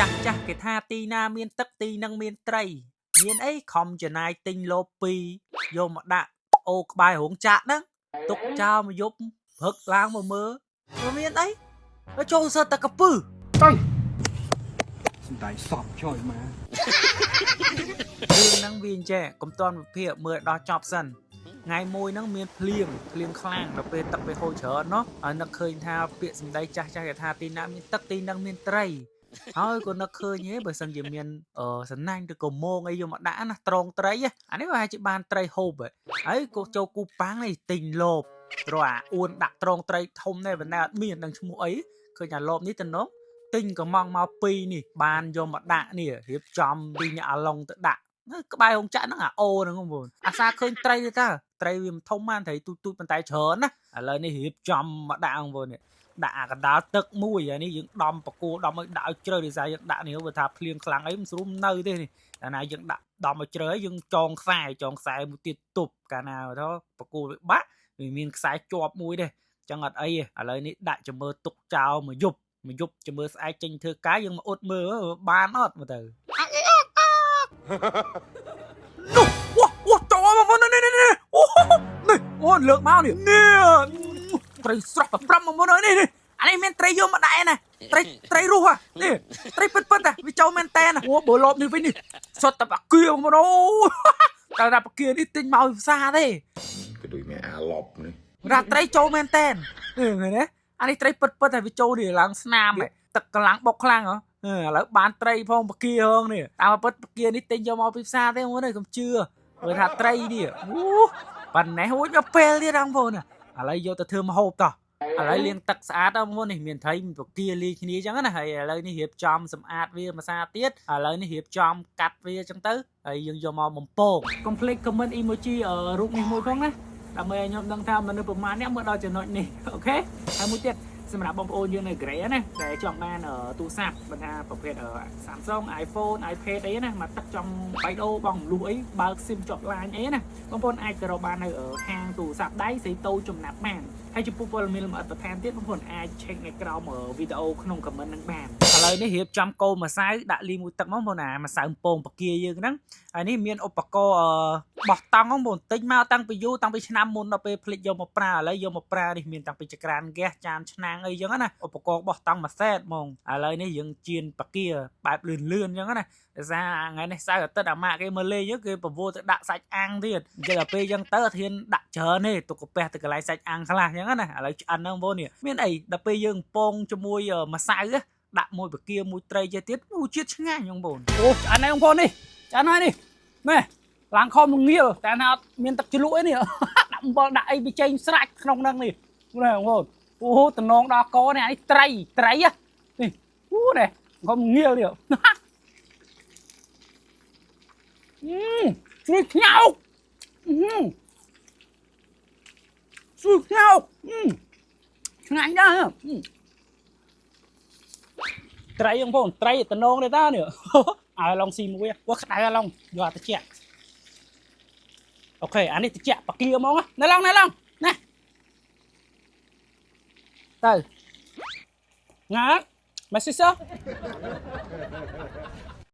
ចាស់ចាស់គេថាទីណាមានទឹកទីនឹងមានត្រី មានអីខំចំណាយទិញលបពីរយកមកដាក់អូក្បែររោងចក្រហ្នឹងទុកចោលមួយយប់ព្រឹកឡើងមកមើលវាមានអីវាចូលសើតែកពឹស ទៅសំដែងសពចុយមក រឿងហ្នឹងវាអញ្ចេះកុំតន់វិភាគមើលឲ្យដល់ចប់សិនថ្ងៃមួយហ្នឹងមានភ្លៀងភ្លៀងខ្លាំងដល់ពេលទឹកវាហូរច្រើនណោះហើយនឹកឃើញថាពាក្យសម្ដីចាស់ចាស់គេថាទីណាមានទឹកទីហ្នឹងមានត្រីហើយក៏នឹកឃើញហេបើសិនជាមានអឺសំណាញ់ឬក៏មងអីយកមកដាក់ណាត្រងត្រីហ៎អានេះប្រហែលជាបានត្រីហូបហ៎ហើយក៏ចូលគូប៉ាំងនេះទិញលបត្រអាអួនដាក់ត្រងត្រីធំនេះប៉ុន្តែអត់មាននឹងឈ្មោះអីឃើញអាលបនេះតំណងទិញកំងមកពីរនេះបានយកមកដាក់នេះរៀបចំពីអ្នកអាឡុងទៅដាក់នៅក្បែររោងចក្រហ្នឹងអាអូហ្នឹងបងប្អូនអាសាឃើញត្រីទេតាត្រីវាមិនធំបានត្រីទូចទូចប៉ុន្តែច្រើនណាឥឡូវនេះរៀបចំមកដាក់បងប្អូននេះដាក់អាកណ្ដាលទឹកមួយហើយនេះយើងដំបកគោដំឲ្យដាក់ឲ្យជ្រៅដោយសារយើងដាក់នេះបើថាភ្លៀងខ្លាំងអីមិនស្រួលនៅទេនេះកាលណាយើងដាក់ដំឲ្យជ្រៅហើយយើងចងខ្សែចងខ្សែមួយទៀតទប់កាលណាទៅបកគោវាបាក់វាមានខ្សែជាប់មួយទេអញ្ចឹងអត់អីទេឥឡូវនេះដាក់ចាំមើលទុកចោលមួយយប់មួយយប់ចាំមើលស្អែកចេញធ្វើការយើងមកអ៊ុតមើលបានអត់មើលទៅ នោះវ៉ាវ៉ាចូលមកមកនេះនេះនេះអូនេះអូលើកមកនេះនេះត្រីស្រស់ប្រប្រាំមកមកនេះនេះអានេះមានត្រីយកមកដែរណាត្រីត្រីរស់ហ่ะនេះត្រីពិតពិតហ่ะវាចូលមែនតែនអូបើលបនេះវិញនេះសុទ្ធតែបាគៀមកអូតែថាបាគៀនេះទិញមកពីផ្សារទេ ក៏ដូចមានអាឡប់នេះ រ៉ាត្រីចូលមែនតែននេះឃើញទេអានេះត្រីពិតពិតតែវាចូលនេះឡើងស្នាមទឹកកម្លាំងបុកខ្លាំងហ៎ឥឡូវបានត្រីផងបកាហងនេះតាមពិតបកានេះទិញយកមកពីផ្សារទេបងប្អូនកុំជឿព្រោះថាត្រីនេះអូប៉ុណ្ណេះរួចមកពេលទៀតបងប្អូនឥឡូវយកទៅធ្វើម្ហូបតោះឥឡូវលាងទឹកស្អាតបងប្អូននេះមានត្រីមានបកាលាយគ្នាអញ្ចឹងណាហើយឥឡូវនេះរៀបចំសម្អាតវាមួយសាទៀតឥឡូវនេះរៀបចំកាត់វាអញ្ចឹងទៅហើយយើងយកមកបំពងកុំភ្លេច comment emoji រូបនេះមួយផងណាដើម្បីឲ្យខ្ញុំដឹងថាមនុស្សប្រមាណអ្នកមើលដល់ចំណុចនេះOK ហើយមួយទៀតសម្រាប់បងប្អូនយើងនៅកូរ៉េណាដែលចង់បានទូរស័ព្ទបើថាប្រភេទ Samsung iPhone iPad អីណាមកទឹកចង់បៃដូបងមលុះអីបើក SIM ជាប់ line អីណាបងប្អូនអាចទៅរកបាននៅហាងទូរស័ព្ទដៃស្រីតូចំណាប់បានហើយចំពោះព័ត៌មានលម្អិតបន្ថែមទៀតបងប្អូនអាច check នៅក្រោមវីដេអូក្នុង comment នឹងបានឥឡូវនេះរៀបចំកូរម្សៅដាក់លីមួយទឹកមកបងប្អូនអាម្សៅពងពគាយើងហ្នឹងហើយនេះមានឧបករណ៍បោះតង់បងប្អូនទិញមកតាំងពីយូរតាំងពីឆ្នាំមុនដល់ពេលភ្លេចយកមកប្រើឥឡូវយកមកប្រើនេះមានតាំងពីចក្រានហ្គាសចានឆ្នាំងអីចឹងណាឧបករណ៍បោះតង់មួយសេតហ្មងឥឡូវនេះយើងចៀនប៉ាគាបែបលឿនលឿនចឹងណាដោយសារថ្ងៃនេះសៅរ៍អាទិត្យអាម៉ាក់គេមកលេងគេប្រវល់ទៅដាក់សាច់អាំងទៀតអញ្ចឹងដល់ពេលចឹងទៅអត់ហ៊ានដាក់ច្រើនទេទុកកាពះទៅកន្លែងសាច់អាំងខ្លះចឹងណាឥឡូវឆ្អិនហ្នឹងបងប្អូននេះមានអីដល់ពេលយើងពងជាមួយម្សៅដាក់មួយបកាមួយត្រីចេះទៀតអូជាតិឆ្ងាញ់បងប្អូនអូឆ្អិនហើយបងប្អូននេះឆ្អិនហើយនេះម៉ែឡើងខំងៀលតែណាអត់មានទឹកជ្រលក់អីនេះ ដាក់អំបិលដាក់អីវាចេញស្រាច់ក្នុងហ្នឹងនេះនេះបងប្អូនអូតំណងដល់កនេះអានេះត្រីត្រីនេះអូនេះខំងៀលនេះ អឺជួយខ្ញោកអឺជួយខ្ញោកអឺឆ្ងាញ់ណាស់អឺត្រីបងប្អូនត្រីតំណងទេតានេះ ឲ្យឡងស៊ីមួយវ៉ាក្តៅឡងយកអាតិច OK អានេះតិចបកាហ្មងណែឡងណែឡងណាទៅងាត់ My sister.